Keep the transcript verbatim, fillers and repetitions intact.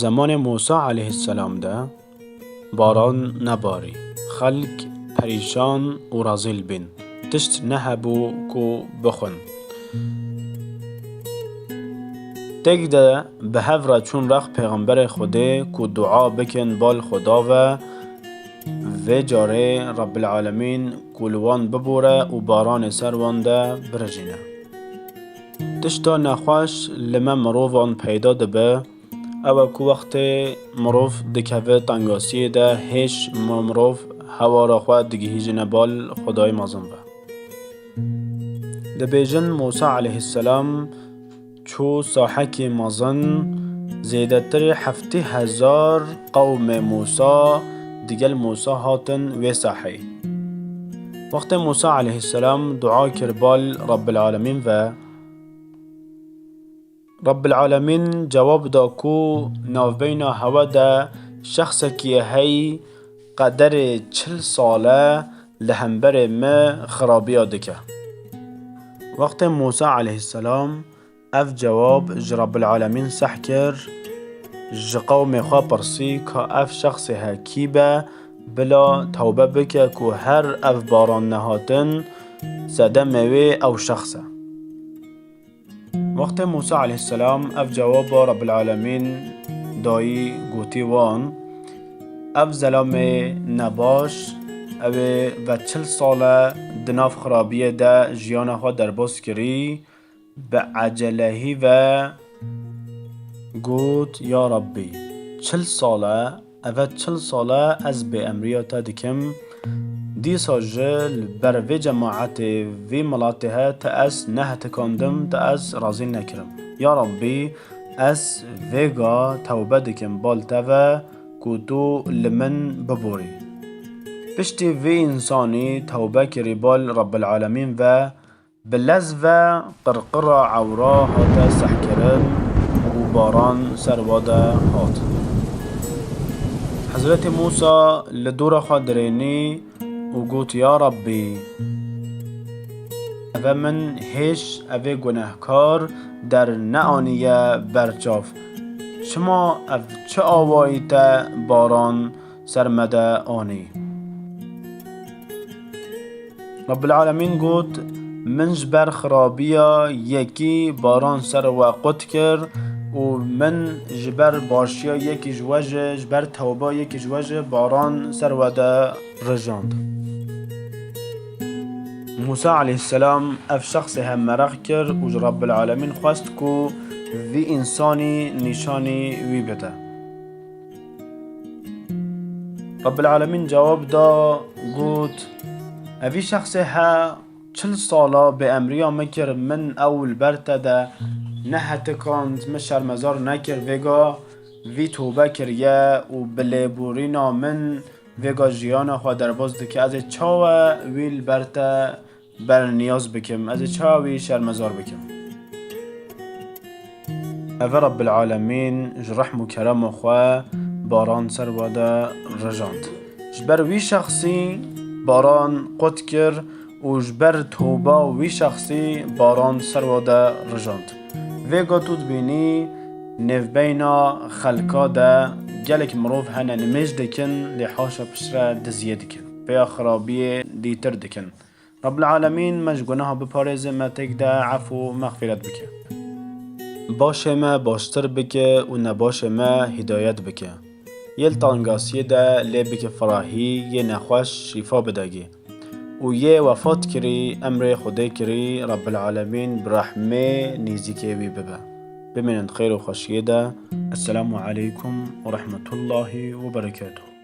Zemanê Mûsa aleyhisselam de baran nebarî. Xelk perîşan û rezîl bîn. Tişt nehebû ku bixwin. Têk de bi hev re çûn rex pêxemberê Xwedê ku dua bikin bal Xweda ve, vê carê Rebbil Alemîn ku li wan bibore û baranê ser wan de birijîne. Tişta nexweş li me mirovan peyda dibe, ew e ku wextê mirov dikeve tengasiyê de, hêj mirov hewara xwe digihîjine bal Xwedayê mezin ve. Dibêjin Mûsa aleyhisselam çû sahekî mezin, zêdetirî heftê hezar qewmê Mûsa digel Mûsa hatin wê saheyê. Wextê Mûsa aleyhisselam dua kir bal Rebbil Alemîn ve, Rebbil Alemîn cewab da ku navbeyna hewe de şexsekî hey qederê çil sal e li hemberê me xirabiya dike. Wextê Mûsa aleyhisselam ev cewab ji Rebbil Alemîn seh kir, ji qewmê xwe pirsî ka ev şexsê he kî be, bila tewbe bike ku her ev baran nehatin sedemê wê ew şexs e. Wextê Mûsa aleyhisselam ev cewaba Rebbil Alemîn dayî, gotî wan, ev zelamê nebaş, ew ê ve çil sal e di nav xirabiyê de jiyana xwe derbas kirî, bi ecelehî ve got, Ya Rabbî, çil sal e, eve çil sal e ez bêemriya te dikim. Dîsa jî li ber vê cemaetê, vê miletê he te ez nehetikandim, te ez razî nekirim. Ya Rabbî, ez vêga tewbe dikim bal te ve ku tu li min biborî. Piştî vê însanî tewbe kirî bal Rebbil Alemîn ve, bi lez ve qirqira ewra hate sehkirin û baran ser wa de hat. Hezretî Mûsa li dora xwe dirênî û got, Ya Rabbî, eve min hêj evê gunehkar der neaniye ber çav. Çima ev çi awayî te baran ser me de anî? Rabbil Alemîn got, Min ji ber xirabiya yekî baran ser we qut kir û min ji ber başiya yekî ji we jî, ji ber tewba yekî ji we jî baran ser we de rijand. Mûsa aleyhisselam ev şexsê he mereq kir û ji Rabbil Alemîn xwest ku vî însanî nîşanî wî bide. Rabbil Alemîn cewab da, got, Evî şexsê he çil sala bêemriya min kir, min ew li ber te de nehetikand, min şermezar nekir, vêga vî tobe kiriye û bi lêborîna min vêga jiyana xwe derbas dike. Ez ê çawa wî li ber te berniyaz bikim, ez ê çawa wî şermezar bikim? Eve Rabbil Alemîn ji rehm û kerema xwe baran ser we de rijand. Ji ber wî şexsî baran qut kir û ji ber toba wî şexsî baran ser we de rijand. Vêga tu dibînî nêvbeyna xelka de gelek mirov hene nimêj dikin, lê haşa piştre diziyê dikin. Pêya xirabiyê dîtir dikin. Rabbil Alemîn me ji guneha biparêze, me têk de efû û mexfîret bike. Başê me baştir bike û nebaşê me hîdayet bike. Yê li tengasiyê de lê bike firahî, yê nexweş şîfa bidegê. Û yê wefat kirî, emrê Xwedê kirî, Rabbil Alemîn bi rehmê nîzîkê wî bibe. Bimînin di xêr û xweşiyê de. Esselamu aleykum û rehmetullahî û berekatuhu.